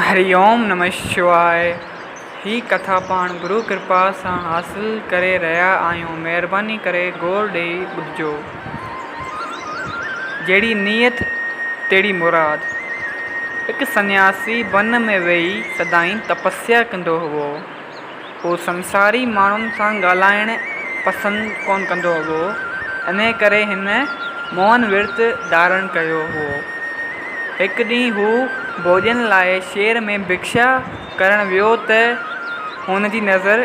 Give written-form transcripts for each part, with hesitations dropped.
هري اوم نمه شواء هي ڪٿا پاڻ گرو ڪرپا سان حاصل ڪري رهيا آهيون مهرباني ڪري غور ڏئي ٻڌجو. جهڙي نيت تهڙي مراد. هڪ سنياسي بن ۾ ويهي سدائين تپسيا ڪندو هئو. هو سنساري ماڻهن سان ڳالهائڻ پسند ڪونه ڪندو هئو، انهيء ڪري هن مؤن ورت ڌارڻ ڪيو هئو. هڪ ڏينهن هو ڀوڄن لاء شهر ۾ ڀکشا ڪرڻ ويو ته هن جي نظر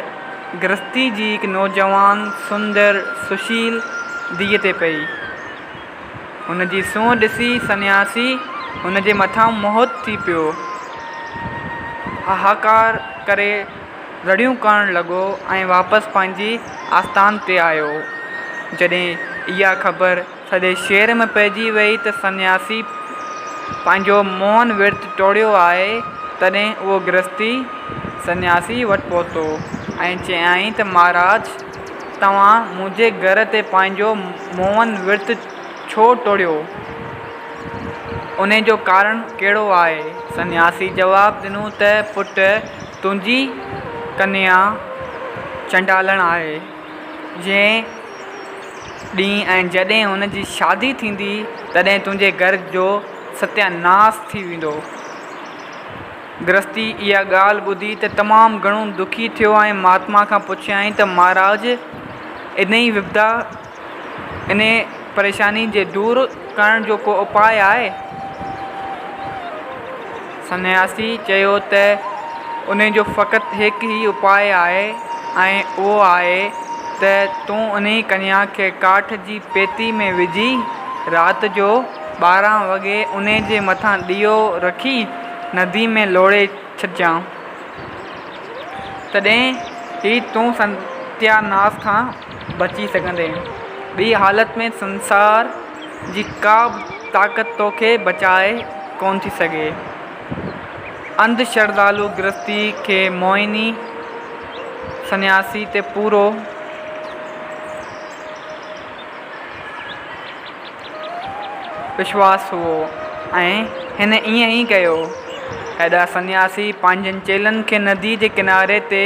گرهستي جي هڪ نوجوان سندر سشيل ڌيء تي پئي. هن جي سونهن ڏسي سنياسي هن جي مٿان موهت ٿي پيو. هاهاڪار ڪري رڙيون ڪرڻ لڳو ۽ واپس پنهنجي آستان تي آيو. جڏهن اها خبر سڄي شهر ۾ پئجي ويئي ته سنياسي پنهنجو مون ورت ٽوڙيو آهي، تڏهن اهو گرهستي سنياسي وٽ پهتو ۽ چيائين ته مهاراج! توهان منهنجي گهر تي پنهنجو مون ورت ڇو ٽوڙيو؟ انهي جو ڪارڻ ڪهڙو آهي؟ سنياسي جواب ڏنو ته پٽ تنهنجي ڪنيا چنڊالڻ آهي، جنهن ڏينهن ۽ جڏهن هن جي شادي ٿيندي تڏهن تنهنجي گهر جو ستياناس ٿي ويندو. گرهستي اها ڳالهه ٻڌي ته تمام گهڻو دکي ٿيو ۽ مهاتما کان پڇيائين ته مهاراج انهي وپدا، انهي پريشاني جي دور ڪرڻ جو ڪو اپاء آهي؟ سنياسي چيو ته انهي جو فقط هڪ ئي اپاء آهي ۽ اهو آهي ته تون انهي ڪنيا کي ڪاٺ جي پيتي ۾ وجهي رات جو 12 وڳي انهي جي مٿان ڏيئو رکي ندي ۾ لوڙهي ڇڏجان. تڏهن ئي تون ستياناس کان بچي سگهندين. ٻي حالت ۾ سنسار جي ڪا به طاقت توکي بچائي ڪونه ٿي سگهي. انڌ شرڌالو گرهستي کي موهني سنياسي تي پورو. وشواس هئو ۽ هن ائين ئي ڪيو. هيڏانهن سنياسي پنهنجن چيلن کي نديء جي ڪناري تي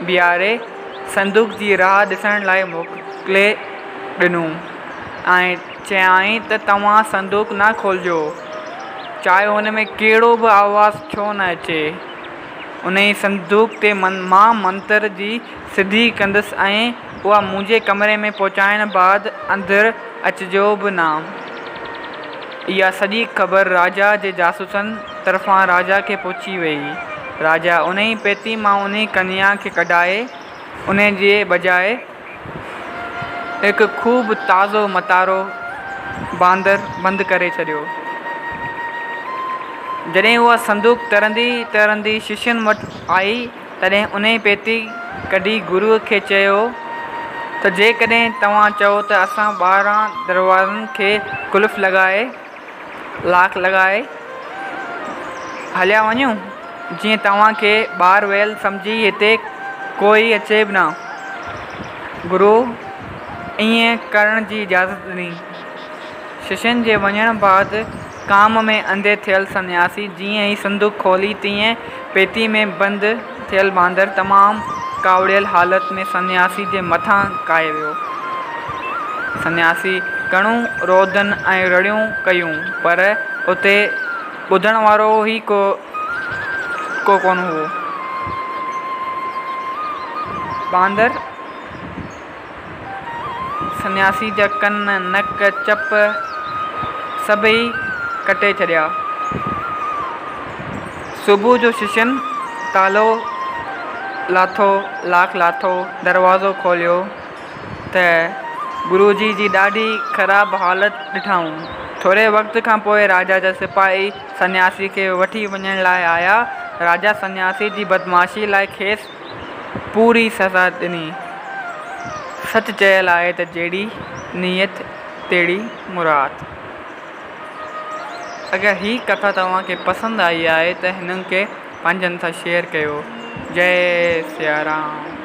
بيهاري صندوق جي راهه ڏسڻ لاء موڪلي ڏنو ۽ چيائين ته توهان صندوق نه کولجو، چاهي ان ۾ ڪهڙو به آواز ڇو نه اچي. انهيء صندوق تي مان منتر جي سڌي ڪندس ۽ اها منهنجي ڪمري ۾ پهچائڻ بعد اندر اچجو به نه. اها سڄي خبر راجا جي جاسوسن طرفان راجا کي پهچي ويئي. راجا انهيء پيتي مان انهيء ڪنيا کي ڪڍائي، انهيء جي بجاء هڪ خوب تازو متارو باندر بند ڪري ڇڏيو. جڏهن اها صندوق ترندي ترندي ششين وٽ آئي، تڏهن انهيء پيتي ڪڍي گروء کي چيو ته جيڪڏهن توهان چئو ته اسان 12 دروازن کي قلف لڳائي، لاک لڳائي، هليا وڃون، جيئن توهان کي ٻاهر ويل سمجهي هتي ڪوئي اچي به نه. گروء ائين ڪرڻ جي اجازت ڏني. ششين جي وڃڻ بعد ڪام ۾ انڌي ٿيل سنياسي جيئن ئي صندوق کولي تيئن پيتي ۾ بند ٿيل باندر تمام ڪاوڙيل حالت ۾ سنياسي جي مٿان ڪاهي ويو. سنياسي گهڻو رودن ۽ رڙيون ڪيون پر اتي ٻڌڻ وارو ئي ڪو ڪونه هو. باندر. سنياسي جا ڪن، نڪ، چپ سڀئي ڪٽي ڇڏيا. صبح جو ششن تالو لاٿو، لاک لاٿو، دروازو کوليو ته گروجي جي ڏاڍي خراب حالت ڏٺائون. ٿوري وقت کان پوء راجا جا سپاهي سنياسي کي وٺي وڃڻ لاء آيا. راجا سنياسي جي بدمعاشي لاء کيس پوري سزا ڏني. سچ چيل آهي ته جهڙي نيت تهڙي مراد. اگر هي ڪٿا توهان کي پسند آئي آهي ته هنن کي پنهنجن سان شيئر ڪيو. جئي سيارام.